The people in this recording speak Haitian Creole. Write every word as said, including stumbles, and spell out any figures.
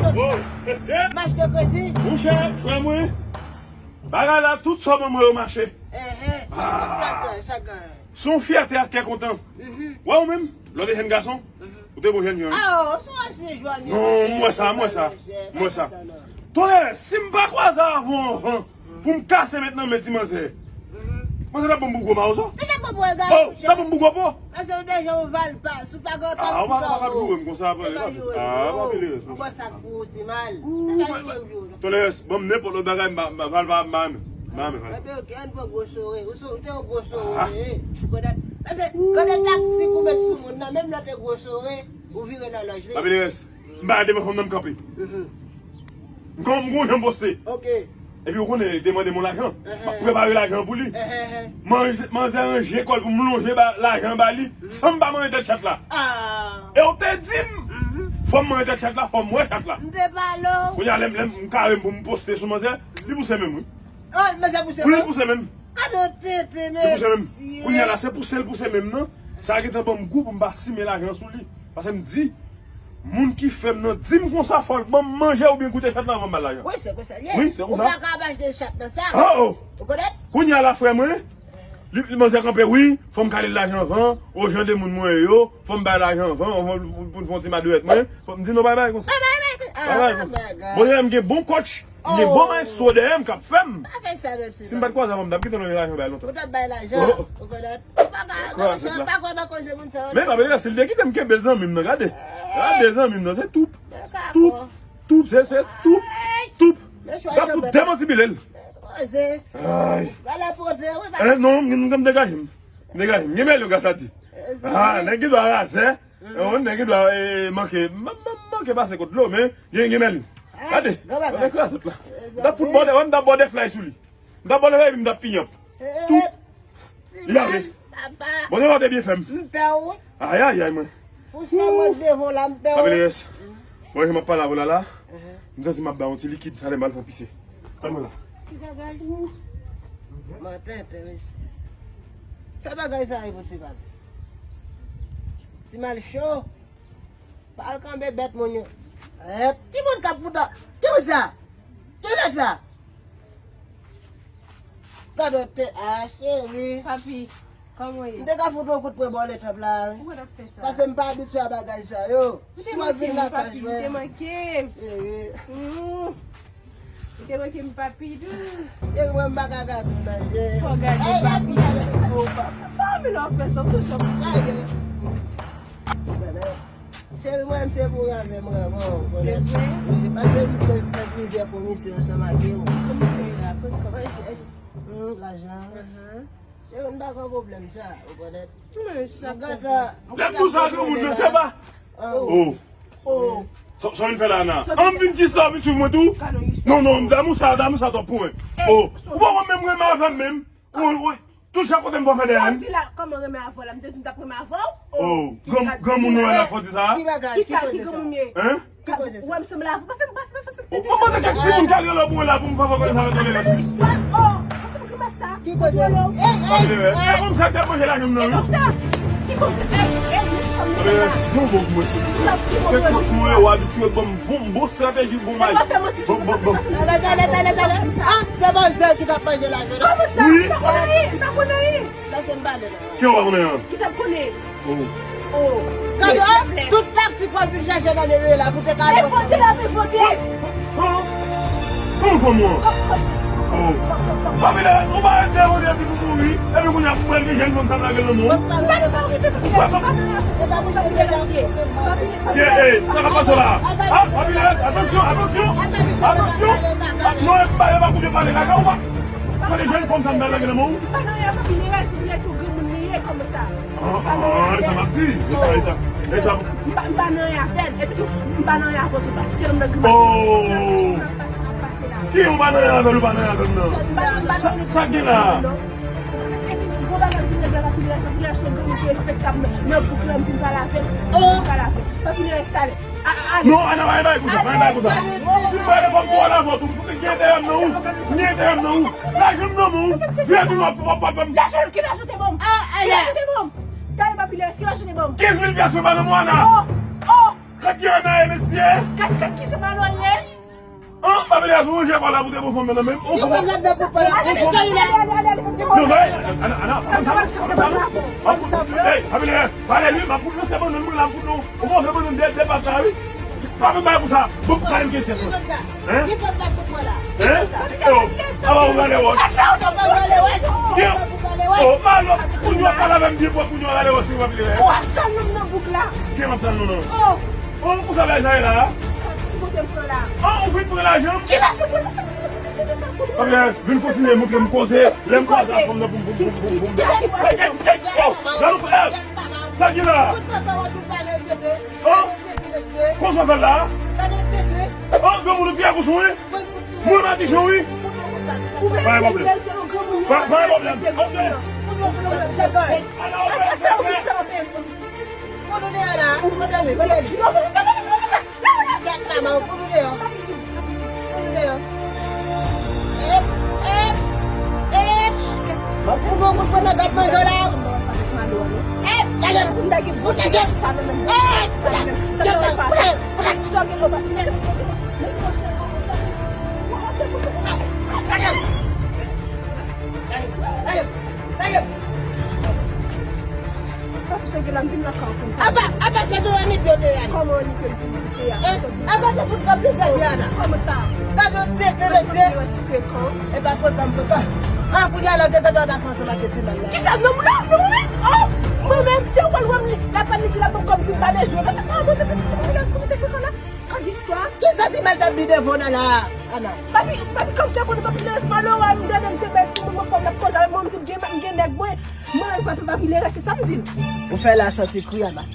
Oh, mesye. M achte kredi. Monchè, frè mwen, bagay la, tout sa w ban mwen yo mache. Enhen, sa gen, sa gen. Se yon fyète ak kè kontan. Wè ou menm, lè w te jèn gason, ou te bon jèn jan. Ah, oh, se yon ansyen jwè. Non, m wè sa, m wè sa. M wè sa. Tonnè, si m pa kwaze avè w anvan, pou m kase met nan men ti manzè. Manzè t ap ban m pou gwo mawozo. Li t ap ban m pou gwo mawozo. Oh, t ap ban m pou gwo po. Paske ou deja yon valpa, si w pa gen otan ti kawo. Ah, ou pa ka joure m konsa, pa vle, pa vle. Ah, pa vle. Ou wè sa k pou ou ti mal. Sa pa joure m joure. Tonnè, ban m nenpòt lòt bagay, m pa, m pa, valpa, m pa renmen. M pa renmen valpa. Ebyen, ok, ann pran gwo sore. Ou so-, ou te yon gwo sore, eh. Ou konnen, paske, konnen taktik ou met sou moun nan, menm lè w te gwo sore, ou vire nan lòj li. Papi Lerès, m pa devan fanm nan m kanpe. M kon, m kon jan m poste. Ok. Epi ou konnen, li te mande m yon lajan. M ap prepare lajan pou li. Manzè, manzè ranje kò l pou m lonje ba, lajan ba li, san m pa manyen tèt chat la. Ah. E ou te di m, fò m manyen tèt chat la, fò m wè chat la. M te pale w. Kounye a, lè m, lè m kare m pou m poste sou manzè, li pouse menm, wi. Oh, manzè pouse menm? Wi, li pouse menm. Gade yon tenten, mesye. Li pouse menm. Kounye a la, se pouse l pouse menm nan. Sa gentan ban m gou pou m pa simen lajan sou li. Paske m di, moun ki fè m nan di m konsa, fò l ban m manje oubyen goute chat la anvan m ba l lajan. Wi, se konsa l ye. Wi, se konsa. Ou pa ka ap achte chat nan sa. Oh, oh. Ou konnen? Kounye a la, frè mwen, li, li manzè kanpe, wi, fò m kale l lajan anvan, o jan de moun mwen ye yo, fò m bay lajan anvan, anvan pou, pou n fè yon ti madriyèt mwen, fò m di non, bay, bay, konsa. Bay, bay, bay, bay, bay, konsa. Bon, m gen bon coach. M gen bon maestro dèyè m k ap fè m. Pa fè sa, non, si m pa t kwaze avè w, m t ap kite w nan relasyon bay lontan. Ou t ap bay lajan. Oh. Ou konnen. Ou pa ka, pa kwè nan koze moun sa yo. Men, pa bliye, si l te kite m kenbe l zanmi m nan, gade. Gade zanmi m nan, se toup. Toup. Toup, se, se toup. Toup. Gade toup demantible l. Ay. Gade pote, wi, pa. Eh, non, m, m, m degaje m. M degaje m. Gen mèl yo, gras a Dye. Ah, nèg ki dwa razè. Yon nèg ki dwa, eh, manke, man-, man-, manke pase kot dlo, men gen, gen mèl li. Gade, gade kraze la. M t ap fout bòdè, m t ap bòdè flay sou li. M t ap bòdè flay, epi m t ap piyanp. Toup. Li ale. Bon, se pa te byen fè m. M pè w, wi. Ayayay, mwen. Pou sa mwen devan la, m pè w. Papi Lerès. Mwen, jan m ap pale avè w la, la. M santi m ap bay yon ti likid, talè m al fè yon pise. Tann mwen la. Ki bagay? Mwen tenten, mesye. Sa bagay sa ye pou ti bagay. Ti mal cho. Pa al kanpe bèt moun yo. Ep, ki moun k ap fout an? Ki moun sa? Ki lèt sa? Gade te a, cheri. Papi, kòman w ye? M te ka fout yon kout pwen bò letanp la. Ou pa t ap fè sa. Paske m pa abitye a bagay sa yo. Ou te manke m, papi, ou te manke m. Cheri. Mm. Ou te manke m, papi, tou. Cheri, mwen m pa ka gade w nan je. Fò w gade, papi. Oh, papa, men lè w fè sa, ou toujou ap lage. Cheri, mwen, se pou renmen m renmen w, konnen. Se vre? Wi, paske m te fè plizyè komisyon ansanm ak yo. Komisyon yo la, kot kòb? Wi, cheri. Hmm, lajan. Cheri, m pa gen pwoblèm sa, ou konnen. M gentan, m gentan konprann sa. Oh. Oh. Sa, sa w vin fè la, Ana? An m vin jis la, w vin swiv mwen tou? Non, non, damou sa, damou sa twòp pou mwen. Oh. Ou pa wè menm renmen avè m menm? Ou, ou, Tout jan kote m pran fè dèyè m. Sa w di la, kòman renmen avè w la? M te di m t ap renmen avè w? Oh, gran, granmoun nou wè nan fòti sa a? Ki bagay? Kisa ki granmoun ye? Hein? Ki koze sa? Ou wè m sanble avè w? Pa fè m, pa fè m, pa fè m. Ou pa mande kèk timoun k al rele w pou mwen la pou m fè fò konnen sa nan tande la. Istwa, oh, pa fè m grimas sa. Ki koze? Ey, ey, ey. E kòm sa k t ap manje lajan m nan, wi. Ki kòm sa? Ki kòm sa? Ey, ey, nou fè m nan la. Yon bon pou mwen, se. Sa ki bon pou mwen? Se kòm mwen, w abitye ban m Bon, bon estrateji, bon may. Bon, bon, bon. Talè, talè, talè, talè. Ah, se manzè ki t ap manje lajan, non? Kòman sa? Wi. M pa konn anyen, m pa konn anyen. Lèse m pale la. Ki w pa konn anyen? Kisa m konnen? Oh. Oh. Gade, tout taktik w ap vin chache nan menm la pou te ka revote la, revote. Kòman fanm ou an? Oh. Papi la, ou pa rete ou depi pou mouri, epi kounye a pou pral gen jèn fanm sa lage l nan men w. Mwen pa rete, pa rete, se pa misye deja. Ye, eh, sa k ap pase la? Ah, Papi Lerès, atansyon, atansyon, atansyon! Non, e pa, e pa koute pale kaka ou pa. Kote jèn fanm sa m nan lage nan men w? M pa nan anyen ak Papi Lerès, Papi Lerès se yon granmoun li ye, kòman sa? Ah, ah, e sa m ap di, e sa, e sa, e sa. M pa, m pa nan anyen avè l, epi tou, m pa nan anyen avè w tou, paske m nan grimas. Oh! Ki ou pa nan anyen avè l, ou pa nan anyen avè m nan? Sa, sa gen la? Epi, gwo bagay pou nèg la, Papi Lerès, Papi Lerès se yon granmoun ki respektab nan, nan bouk lan, m fin pale avè l, m fin pale avè l. Papi Lerès talè. A, a, a, non, Ana, pa bay konsa, pa bay konsa. Si m pa gen fòm pou Ana, fò tou, m gen entèrè m nan ou. M gen entèrè m nan ou. Lajan m nan men w. Vye nou w ap fè, w ap fè m. Lajan, ki lajan te ban m? Ki lajan te ban m? Talè, Papi Lerès, ki lajan te ban m? Kenz mil pyas mwen pa nan men w, Ana. Oh, oh. Kat ki ann ye, mesye? Kat, kat ki jan malonye? An, Papilyès, ou ranje kò la pou te pran fanm nan menm. Ou fanm nan. Ki fanm nan pou pran la? Ki fanm nan? Non, non, Ana, Ana, pa konn sa non, pa konn sa non. M ap fout, ey, Papilyès, pale wi, m ap fout lanse bannann mwen la, m ap fout nou. Ou pa fè bannann de, de pat la wi. Pa vin bay pou sa. Bon, pou kale m gen espès mwen. Hein? Ki fanm nan pou pran la? Hein? Yo, aba ou rale wòch. Aba ou rale wòch. Ki? Oh, malòt, kounye a pale avè m byen pwòp, kounye a rale wòch, wi, Papilyès. Ou ap sal non m nan bouk la. Ki m ap sal non nan? Oh. Oh, pou sa bagay sa ye la? Ki kote m pran la? Oh, ou vin pran lajan m? Ki lajan pou nou fè? Papilyès, vin kontinye montre m koze. Lè m kwaze ak fanm nan pou m, pou m, pou m, pou m, pou m. Hey, hey, hey, oh, gade w fè. Sa ki la? Oh, konsa w fè la? Oh, granmoun ou fè kouson, wi. Moun matichon, wi. Pa gen pwoblèm. Pa, pa gen pwoblèm. Ok. Ala, ok, ok. Fout ou deyò la, mande li, mande li. Gad manman, fout ou deyò. Fout ou deyò. Ep, ep, ep. M ap fout ou kout pwen nan gad manje w la. Ep, lage. Fout lage. Ep, fout lage. Fout lage. Fout lage. Lage. Lage. Lage. Papi, se gen la m vin lakay ou konn. Apa, apa se nou annik yo te ye a? Kòman annik yo te ye a? Eh, apa te fout nan plizyè vye Ana? Kòman sa? Gade yon tete, mesye. Frekan. E pa frekan, frekan. Ah, kounye a la, te tande w ta kòmanse make ti bal la. Kisa? Non, non, non, mwen menm. Oh, mwen menm, se ou pral wè m la, pa li di la, bon, kòm di m pa bezwen. Paske, ah, mwen menm, se pou mwen te frekan la. Kòm istwa. Kisa ti mal t ap di devan w nan la, Ana? Papi, papi, kòm fè konnen papi, lè malere, m gade m se bèl ti moun, mwen fò m ap koze avè mwen, m di m gen, m gen nèg mwen. Mwen, papi, papi, lè se sa m di l. Ou fè la santi kri, Ana.